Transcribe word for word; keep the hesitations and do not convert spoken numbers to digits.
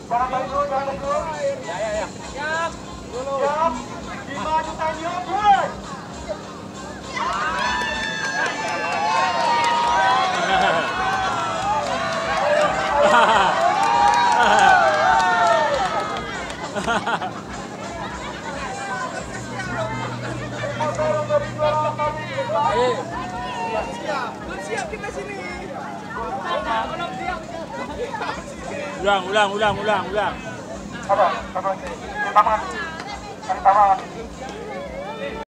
Jangan bantu, jangan bantu. Ya, ya, ya. Siap. Siap. Lima juta nyoe, buat. Siap. Belum siap kita sini. Ulang, ulang, ulang, ulang, ulang. Sabar, sabar. Tarik tangan. Tarik tangan.